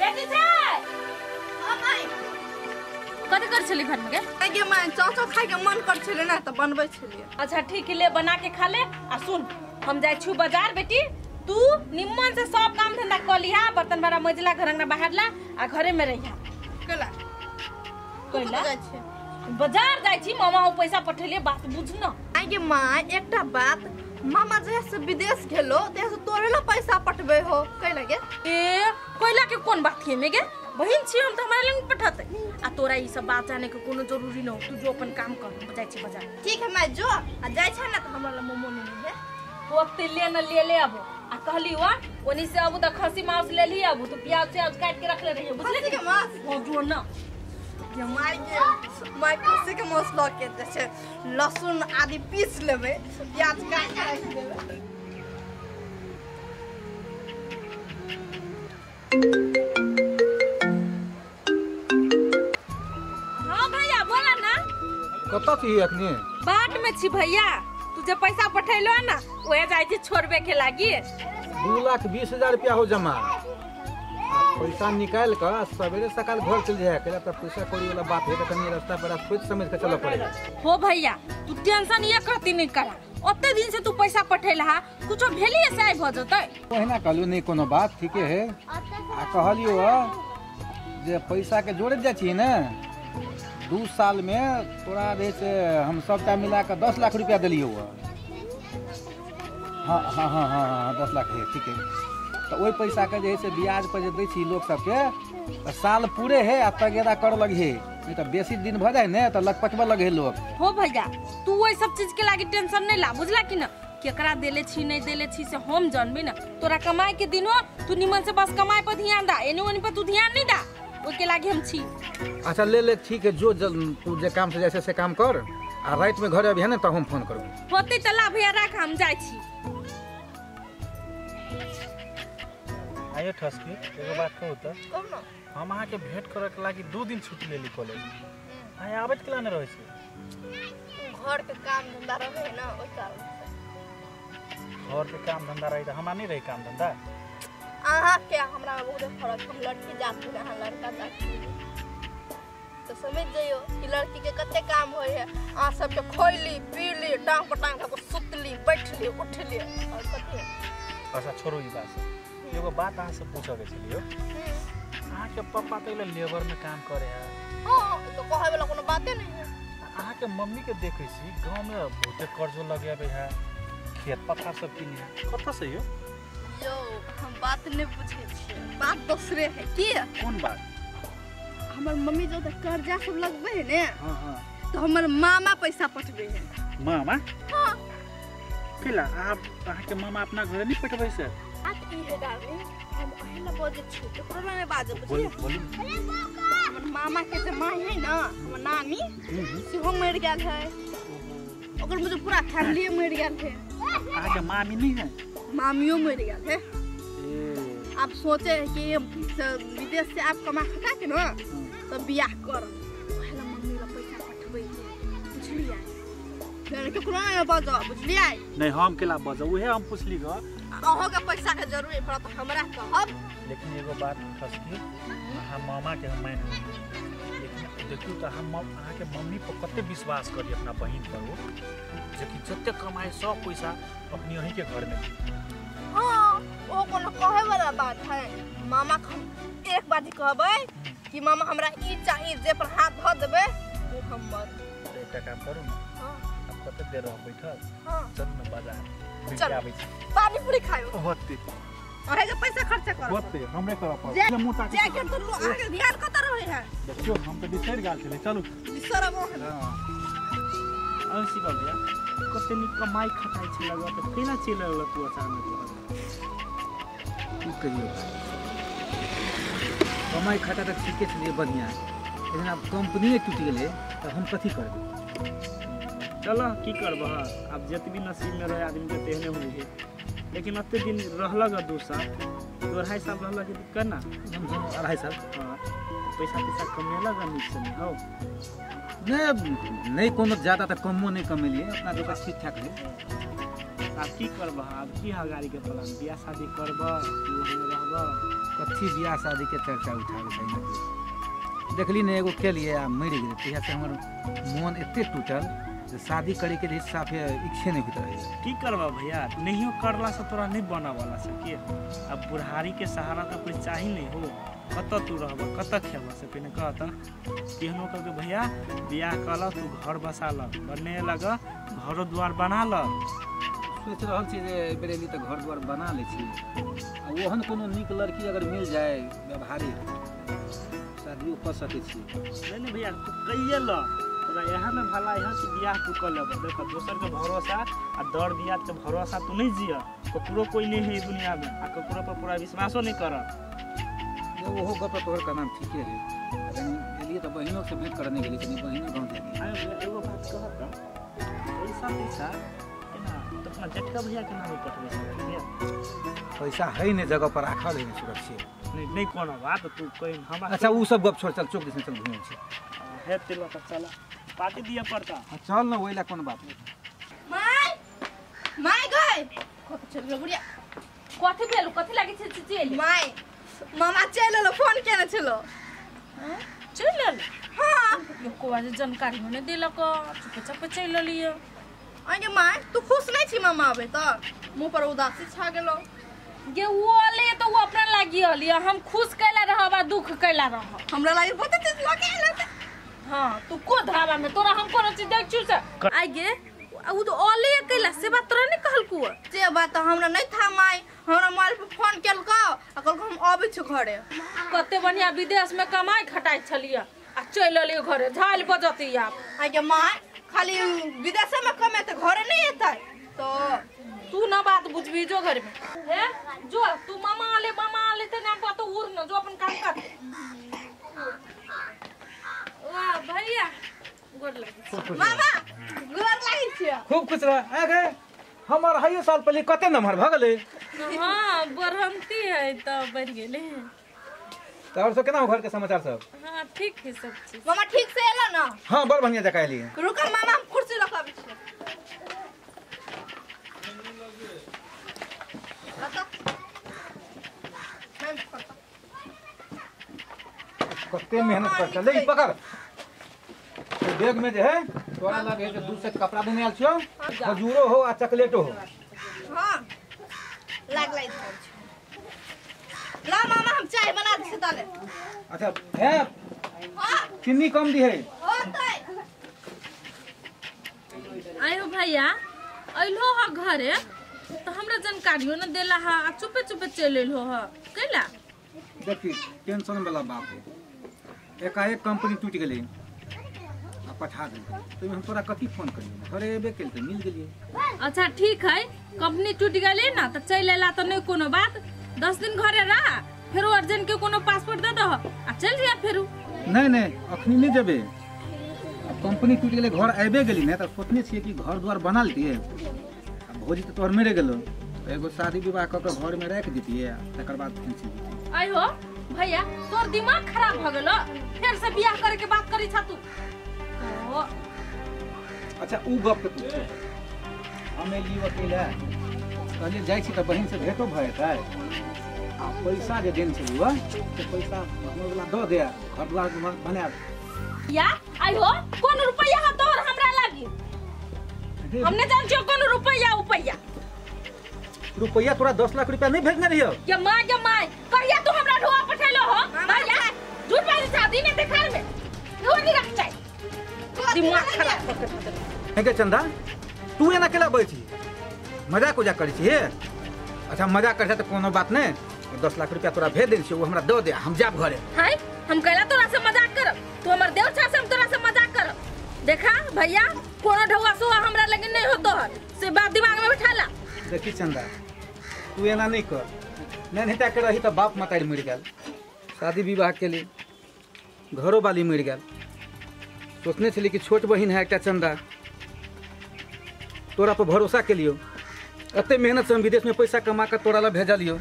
बेटी छै। हां माई, कथि कर छली घर में गे? आगे माई चाव खाय के मन कर छले ना त बनबै छलिए। अच्छा ठीक ले, बना के खा ले। आ सुन, हम जाय छु बाजार बेटी, तू निम्मन से सब काम धंधा क लिहा, बर्तन भाड़ा मजला, घर अंगना बाहरला आ घरे में रहिहा। केला कोइला जाय छै? बाजार जाय छी, मामा ओ पैसा पठेलिए, बात बुझ न। आगे माई एकटा बात, मामा जे से विदेश गेलो ते से तोरे ला पैसा पठबे हो कैला गे? ए कोइला के कोन बात है में गे? बहिन छी हम त हमरा लंग पठत। आ तोरा ई सब बात जाने के कोनो जरूरी न हो, तू जो अपन काम कर, जाय छी बाजार। ठीक है माई जो, आ जाय छै ना त हमरा ला मोमो ने ले। ओते ले न ले ले अब। आ कहली वा ओनी से अब त खसी मांस ले ली अब, तू प्याज से काट के रख ले रही बुझले? खसी के मांस हो जो न ये माई के माई खसी के मांस ल के जे छै लहसुन आदि पीस लेबै, प्याज काट के रख देबै। हां भैया बोला ना। कतऽ छी अखनी? बाट में छी भैया, तू जे पैसा पठैलो ना ओहे जाय छी छोड़बे के लागी। 2,20,000 रुपया हो जमा, पैसा निकाल कर सवेरे सकाल घर चल जाए। केला त पैसा कौड़ी वाला बात है त कनी रास्ता पर सोच समझ के चलऽ पड़े। हो भैया तू टेंशन ये कहती नहीं करा, ओते दिन से तू पैसा पठैला कुछो भेलिए से आइ भ जतै। ओहिना कहलियो नहीं कोनो बात, ठीके है। आ कहलियो जे पैसा के जोड़े जाइ छी ने, 2 साल में तोरा रहे से हम सबटा मिला के 10 लाख रुपया दिलियो। हाँ हाँ हाँ हाँ हाँ 10 लाख है, ठीक है। तो वही पैसा के जे से ब्याज पर जे दै छी लोग सबके, तो साल पूरे है आ तगेदा कर लगे, नहीं तो बेसी दिन भ जाए ने तो लगपचबऽ लगे लोग। हो भैया तू वही सब चीज के लागी टेंशन नहीं ला, बुझला कि ना? केकरा देले छी नहीं देले छी से हम जानबी ना। तोरा कमाए के दिन हो, तू निमन से बस कमाए पर ध्यान दा, एने ओने पर तू ध्यान नहीं दा, ओइ के लागी हम छी। अच्छा ले ले ठीक है, जो तू जे काम से जैसे से काम कर, आ रात में घर अभी है ना तो हम फोन करब। होते त ला भैया राख, हम जाय छी। आयो ठसकी एगो बात कहू त? कहू ना। हम अहाँ के भेंट करे के लागी 2 दिन छुट्टी लेली कॉलेज, अहाँ आबैत केला ने रहै छी? घर के काम धंधा रहे ना ओइ कारण से। घर के काम धंधा रहे त हमरा नहीं रहे काम धंधा। अहाँ के हमरा में बहुत फर्क, हम लड़की जात छी अहाँ लड़का जात छी, तो समझ जइयो कि लड़की के कते काम होय है। अहाँ सबके खोइली पीली टांग पर टांग के सुतली बैठली उठली और कथी। अच्छा छोड़ू ई बात, एगो बात अहाँ से पूछऽ के छलियो। अहाँ के पापा त लेबर में काम करे है। हां तो कहे वाला कोनो बाते नहीं है। अहाँ के मम्मी के देखै छी गांव में बहुते कर्जो लगेबे है, खेत पथार सब किने है, कतऽ से यो? यो हम बात नहीं पूछे छियै, बात दोसरे है। की कोन बात? हमर मम्मी जो त कर्जा सब लगबे है ने, हां हां, तो हमर मामा पैसा पठबे है। मामा? हां। केला आप अहाँ के मामा अपना घरे नहीं पठबै से? बात ई है डार्लिंग, हम अहिला बजै छी केकरो नहीं बाजब, बुझलियै? बोलू। हमर मामा के जे माय है ना, हमर नानी सेहो मरि गेल है, ओकर मुझे पूरा फैमिली मरि गेल है। अहाँ के मामी नहीं है? मामियो मरि गेल है। आप सोचे है कि विदेश से आप कमा खटा के ना तो बियाह कर, ओहला मम्मी ला पैसा पठबै है, बुझलियै? केकरो नहीं बाजब, बुझलियै? नहीं हम केला बाजब, उहे हम पुछली ग। अहाँ के पैसा के जरूरी पड़त हमरा कहब। लेकिन एगो बात ठसकी, अहाँ मामा के हम मान लेकिन देखियौ त हम अहाँ के मम्मी पर कते विश्वास करी अपना बहिन पर, हो जे कि जते कमाए सब पैसा अपनी अहीं के घर में। हां ओ कोनो कहे वाला बात है। मामा के हम एक बात कहबै कि मामा हमरा ई चाही, जे पर हाथ धऽ देबै ओ हमर। एकटा काम करू ना? हां। अब कते देर रह बैठल? हां चल न बाजार चल पानी पूरी खायो। होते अहे के पैसा खर्चा कर होते हमरे करऽ पड़त। मोटा जे के तो अहाँ के ध्यान कत रहे है? देखियो हम त बिसरि गेल छलै, चलू बिसरब अहाँ। हां असी भैया कते नीक कमाई खटाई छै लगत त केना चलि रहल तू अचानक? की कहियो कमाई खटा त ठीके छलियै बढ़िया, लेकिन आब कंपनीए टूटि गेलै त हम कथी करबै? चल की करबह, आब जतबी नसीब में रहे आदमी के तेहने होइ है। लेकिन अते दिन रहलक 2 साल, 2.5 साल रहलक केना? 2.5 साल। हाँ पैसा पैसा कमेलक नीक से? हो नहीं नहीं कोनो ज्यादा त कमो नहीं कमेलिए, अपना जोका ठीक ठाक है। आब की करबह, आब की है गाड़ी के प्लान? बियाह शादी करबह रहबह? कथी कथी बियाह शादी के चर्चा उठाबै छै ने। देखली ने एगो केलिए आ मरि गेलै, तहिया से हमर मोन एते टूटल जे शादी करे के लिए साफे इच्छे नहीं होइत रहे। की करबा भैया, नहियो करला से तोरा नहीं बना वाला से के। अब बुढ़ारी के सहारा तो कोई चाही नहीं हो, कत तू रहब कत खेब से पहिने कह त। केहनो करके भैया बियाह कल, तू घर बसा ल, बने लग घरो द्वार बना ल। सोच रहल छी जे एहि बेर एली तऽ घर द्वार बना लै छी, आ ओहन कोनो नीक लड़की अगर मिल जाए व्यवहारिक शादियो कऽ सकै छी। नहीं नहीं भैया तू कहिए ल, तोरा यहाँ में भला है कि बियाह तू कर लेब। देख दोसर के भरोसा आ दर दियाद के भरोसा तू नहीं जिय, ककरो कोई नहीं है दुनिया में, आ ककरो पर पूरा विश्वासो नहीं कर। ओहो गप तोहर का नाम ठीके है। एलिए तऽ बहिनो से भेंट करने गेली, कनी बहिनो गाँव जाए। एगो बात कहत पैसा पैसा केना तो अपना जेठका भैया के नाम पठबै छै भैया? पैसा है नहीं जगह पर राखल है सुरक्षित। नहीं नहीं कोनो बात तू कहीं हम। अच्छा उ सब गप छोड़, चल चौक दिस चल घूमै छी। हे तिलवा तक चला पार्टी दिया पड़ता। चल ना ओइला कोनो बात नहीं। My my गई कत चल गेलो बुढ़िया। कथी भेल, कथी लागे छै चिचिएली? My मामा चलि एलो, फोन केने छलो। चलि एलो? हां। एको बार जानकारी नहि देलक, चुपे चापे चलि एलियै। आगे my तू खुश नहीं छी मामा आबे त? मुंह पर उदासी छा गेलो। गे वो अले तो वो अपना लागी अली, हम खुश कैला रहब आ दुख कैला रहब। हमरा लागी बहुत चीज लगे एलो। हां तू को धावा में तोरा हम कोनो चीज देख छु से आइ गे उ तो अले कैला से बात तोरा नहीं कहलकू? से बात हमरा नहीं था माई, हमरा मोबाइल पर फोन केलको आ कहलको हम आबै छी घरे। कते बढ़िया विदेश में कमाई खटाई छलिए आ चलि एलियै घरे, झाल बजती आब। आइ गे my खाली विदेश में कमेते घरे नहीं एतै तो तू ना बात बुझबी जो घर में हे जो तू मामा आले मामा आले ते नाम पर तो उड़ न जो अपन काम कर। वाह भैया गोर लागे मामा, गोर लागे छी। खूब खुश रह। आ गए हमर हइयो साल पहले कते नंबर भ गेलै? हां बढ़ंती है त बढ़ गेलै। त और सब केना हो घर के समाचार सब? हां ठीक है सब चीज। मामा ठीक से एला ना? हां बड़ बढ़िया जगह एली। रुक मामा हम कुर्सी रखाबै छी। कते मेहनत कर चले, ई पकड़ बैग में जे है तोरा लगे है दू सेट कपड़ा देने आयल छियो, खजूरो हो आ चॉकलेटो हो। हां लाग लाग ला मामा हम चाय बना दै छी ताले। अच्छा है हां चीनी कम दी है। होतै आयो भैया अइलो ह घरे तो हमरा जानकारियो न देला हा, आ चुपे चुपे चल एलो ह कैला? देखी टेंशन वाला बात है, एकाएक कंपनी टूट गेलै आ पठा देलकै, तो हम तोरा कथी फोन करियो, घरे एबे केल त मिल गेलियै। अच्छा ठीक है, कंपनी टूट गेलै ना त चल एला त नहीं कोनो बात, 10 दिन घरे रह फेरो अर्जेंट के कोनो पासपोर्ट दे दह आ चल जिया फेरू। नहीं नहीं अखनी नहीं जेबे, कंपनी टूट गेलै घर आबे गेली ने त सोचने छियै कि घर द्वार बना लतियै, आ भौजी त तोहर मरि गेलो एगो शादी विवाह क के घर में राख दितियै तकर बाद फेर चलि जैतियै। आइ हो भैया तोर दिमाग खराब भ गेलो, फेर से बियाह करे के बात करी छा तू? ओ अच्छा उ गप के तू हम एली अकेला कहलिए जाइ छी त बहिन से भेटो भ जेतै, आ पैसा जे देन छलियै से पैसा हमर वाला the they, घर द्वार बनायब। या आई हो कोन रुपैया ह तोर हमरा लागी? हमने जान छियो कोन रुपैया उपैया। रुपैया तोरा 10 लाख रुपया नहीं भेजने रहियो? ये मां ये my कहिया तू हमरा ढोआ पठेलो हो भैया? झूठ बाजी शादी ने देखार में ढोआ नहीं रख चाहे दिमाग खराब कर के। हे के चंदा तू एना केला बैठी मजाक उजाक करै छी हे? अच्छा मजाक कर त कोनो बात नहीं, 10 लाख रुपया तोरा भेज देल छियो, वो हमरा the they हम जाब घरे। हाय हम कहला तोरा से मजाक करब, तू हमर देव छा से हम तोरा से मजाक करब? देखा भैया कोनो ढौआ सोआ हमरा लगे नहीं होतो हर से बात दिमाग में बैठा ला। देखी चंदा तू एना नहीं कर, नहीं के रही तो बाप मतारी मरि गेल, शादी विवाह के लिए घरो वाली मरि गेल, सोचने छली कि छोट बहिन है एकटा चंदा, तोरा पर भरोसा के लियो, एते मेहनत से हम विदेश में पैसा कमा के तोरा ला भेजलियो,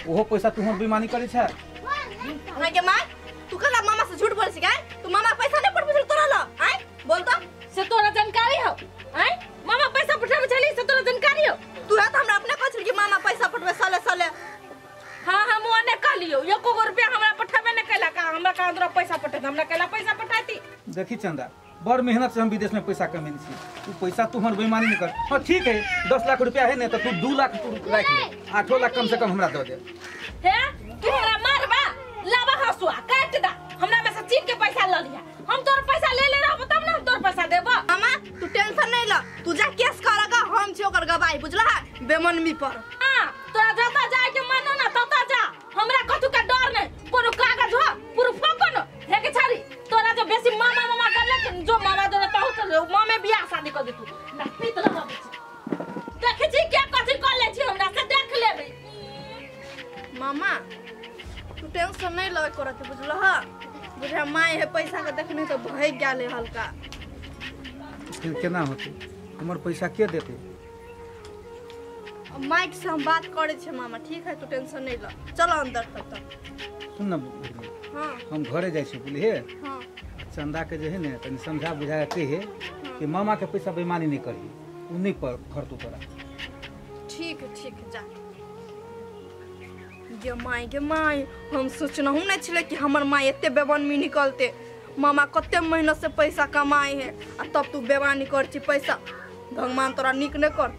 ओहो पैसा तू हमर बेईमानी करै छै। के मां तू कला मामा से झूठ बोलै छी का? तू मामा पैसा नहीं पठबै छल तोरा ला? आय बोल त से तोरा जानकारी हो? आय मामा पैसा पठाबै छली से तोरा जानकारी हो? तू है त हमरा अपने कहै छल कि मामा पैसा पठबै साले साले। हां हम ओने कहलियो। लियो, एको गो रुपया हमरा पठाबे नहीं कैला का, हमरा कहाँ तोरा पैसा पठेत, हमरा कैला पैसा पठाती। देखी चंदा, बड़ मेहनत से हम विदेश में पैसा कमेने छी, तू पैसा तू हमर बेईमानी नहीं कर। हाँ ठीक है 10 लाख रुपया है ने तो तू 2 लाख तू राख ले, 8 लाख कम से कम हमरा दे दे। हे तू हमरा मारबा, लाबा हसुआ काट दा, हमरा में से चीन के पैसा ल लिया, हम तोर पैसा ले ले रहब तब ना हम तोर पैसा देबो। मामा तू टेंशन नहीं ल, तू जा केस करगा, हम छी ओकर गवाही, बुझला है बेमनमी पर। हां तोरा जता जाय के मन ना तता जा, हमरा कथु का डर नहीं, कोनो कागज हो प्रूफ हो कोनो हे के छाड़ी। तोरा जो बेसी मामा मामा करले जो मामा जोरे तहु तो मामे बियाह शादी कर देतू ना पीत रहब। देखे छी के कथि कर ले छी हमरा से देख लेबे। मामा तू टेंशन नहीं लगे करत, बुझला है बुझा my है पैसा के देखने तो भय गेल हल्का। फिर केना होते हमर पैसा के देते? माइक से हम बात करे छे मामा, ठीक है तू टेंशन नहीं ल, चलो अंदर तब तक। सुन ना हां हम घरे जाय छी बुझलिए। हां चंदा के जे है ने तनी समझा बुझा के है कि मामा के पैसा बेईमानी नहीं करही, उ नहीं पर खर्च तोरा। ठीक है ठीक है जा। गे माय गे माय, हम सोचनहु नहीं छले कि हमर माय एते बेबनमी निकलते। मामा कते मेहनत से पैसा कमाए है आ तब तू बेमानी कर छी पैसा, भगवान तोरा निक नहीं कर।